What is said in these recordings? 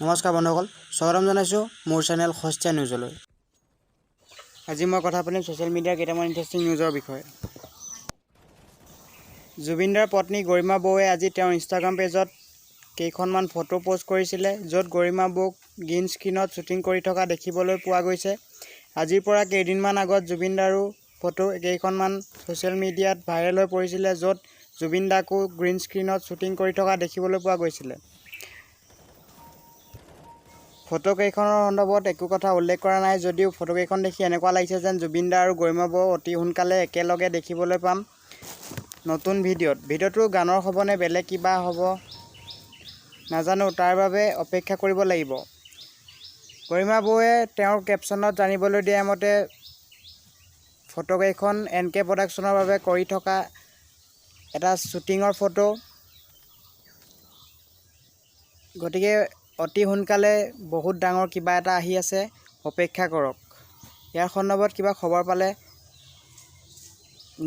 নমস্কাৰ বন্ধুসকল, স্বাগতম জনাইছোঁ মোৰ চেনেল সস্তীয়া নিউজলৈ। আজি মই কথা পাতিম ছ'চিয়েল মিডিয়াৰ কেইটামান ইণ্টাৰেষ্টিং নিউজৰ বিষয়ে। জুবিনদাৰ পত্নী গৰিমা বৌৱে আজি তেওঁৰ ইনষ্টাগ্ৰাম পেজত কেইখনমান ফটো প'ষ্ট কৰিছিলে, য'ত গৰিমা বৌক গ্ৰীণ স্ক্ৰীণত শ্বুটিং কৰি থকা দেখিবলৈ পোৱা গৈছে। আজিৰ পৰা কেইদিনমান আগত জুবিনদাৰো ফটো কেইখনমান ছ'চিয়েল মিডিয়াত ভাইৰেল হৈ পৰিছিলে, য'ত জুবিন দাকো গ্ৰীণ স্ক্ৰীণত শ্বুটিং কৰি থকা দেখিবলৈ পোৱা গৈছিলে। ফটোকেইখনৰ সন্দৰ্ভত একো কথা উল্লেখ কৰা নাই যদিও ফটোকেইখন দেখি এনেকুৱা লাগিছে যেন জুবিন দা আৰু গৰিমা বৌ অতি সোনকালে একেলগে দেখিবলৈ পাম নতুন ভিডিঅ'ত। ভিডিঅ'টো গানৰ হ'ব নে বেলেগ কিবা হ'ব নাজানো, তাৰ বাবে অপেক্ষা কৰিব লাগিব। গৰিমা বৌৱে তেওঁৰ কেপশ্যনত জানিবলৈ দিয়া মতে ফটোকেইখন এন কে প্ৰডাকশ্যনৰ বাবে কৰি থকা এটা শ্বুটিঙৰ ফটো। গতিকে অতি সোনকালে বহুত ডাঙৰ কিবা এটা আহি আছে, অপেক্ষা কৰক। ইয়াৰ সন্দৰ্ভত কিবা খবৰ পালে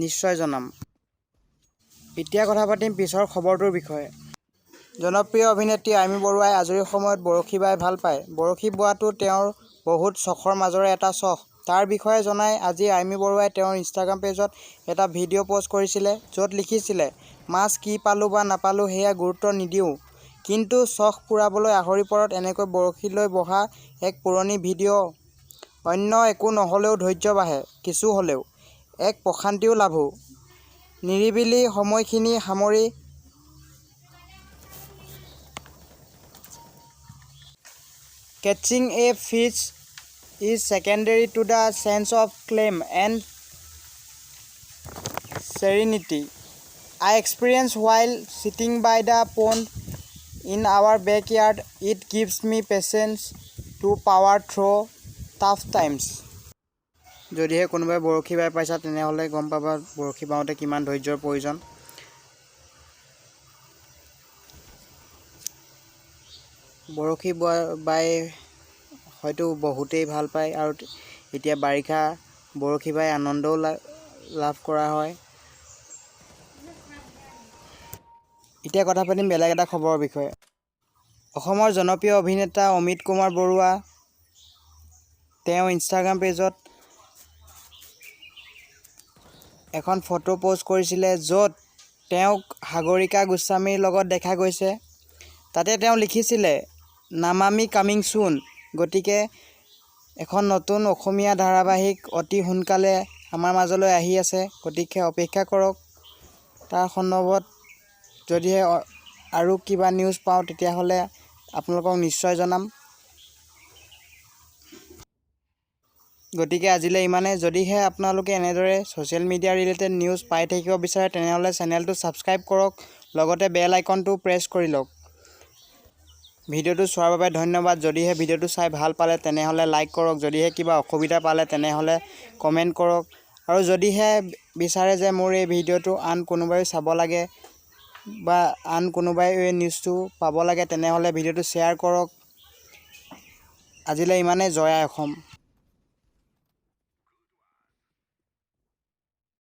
নিশ্চয় জনাম। এতিয়া কথা পাতিম পিছৰ খবৰটোৰ বিষয়ে। জনপ্ৰিয় অভিনেত্ৰী আইমী বৰুৱাই আজৰি সময়ত বৰশী বাই ভাল পায়। বৰশী বোৱাটো তেওঁৰ বহুত চখৰ মাজৰে এটা চখ। তাৰ বিষয়ে জনাই আজি আইমী বৰুৱাই তেওঁৰ ইনষ্টাগ্ৰাম পেজত এটা ভিডিঅ' প'ষ্ট কৰিছিলে, য'ত লিখিছিলে, মাছ কি পালোঁ বা নাপালোঁ সেয়া গুৰুত্ব নিদিওঁ, কিন্তু চখ পূৰাবলৈ আহৰি পৰত এনেকৈ বৰশী লৈ বহা এক পুৰণি ভিডিঅ'। অন্য একো নহ'লেও ধৈৰ্য বাঢ়ে কিছু হ'লেও, এক প্ৰশান্তিও লাভো। নিৰিবিলি সময়খিনি সামৰি Catching a fish is secondary to the sense of calm and serenity I experience while sitting by the pond in our backyard. It gives me patience to power through tough times. যদিহে কোনোবাই বৰশী বাই পাইছা, তেনেহ'লে গম পাবা বৰশী বাওঁতে কিমান ধৈৰ্যৰ প্ৰয়োজন। বৰশী বোৱা বাই হয়তো বহুতেই ভাল পায় আৰু এতিয়া বাৰিষা বৰশী বাই আনন্দও লাভ কৰা হয়। এতিয়া কথা পাতিম বেলেগ এটা খবৰৰ বিষয়ে। অসমৰ জনপ্ৰিয় অভিনেতা অমিত কুমাৰ বৰুৱা তেওঁ ইনষ্টাগ্ৰাম পেজত এখন ফটো প'ষ্ট কৰিছিলে, য'ত তেওঁক সাগৰিকা গোস্বামীৰ লগত দেখা গৈছে। তাতে তেওঁ লিখিছিলে, নামামি কামিং ছুন। গতিকে এখন নতুন অসমীয়া ধাৰাবাহিক অতি সোনকালে আমাৰ মাজলৈ আহি আছে, গতিকে অপেক্ষা কৰক। তাৰ সন্দৰ্ভত যদিহে আৰু কিবা নিউজ পাওঁ, তেতিয়াহ'লে আপোনালোকক নিশ্চয় জনাম। গতিকে আজিলৈ ইমানে। যদিহে আপোনালোকে এনেদৰে ছ'চিয়েল মিডিয়া ৰিলেটেড নিউজ পাই থাকিব বিচাৰে, তেনেহ'লে চেনেলটো ছাবস্ক্ৰাইব কৰক, লগতে বেল আইকনটো প্ৰেছ কৰি লওক। ভিডিঅ'টো চোৱাৰ বাবে ধন্যবাদ। যদিহে ভিডিঅ'টো চাই ভাল পালে, তেনেহ'লে লাইক কৰক। যদিহে কিবা অসুবিধা পালে, তেনেহ'লে কমেণ্ট কৰক। আৰু যদিহে বিচাৰে যে মোৰ এই ভিডিঅ'টো আন কোনোবাই চাব লাগে বা আন কোনোবাই এই নিউজটো পাব লাগে, তেনেহ'লে ভিডিঅ'টো শ্বেয়াৰ কৰক। আজিলৈ ইমানেই। জয় আই অসম।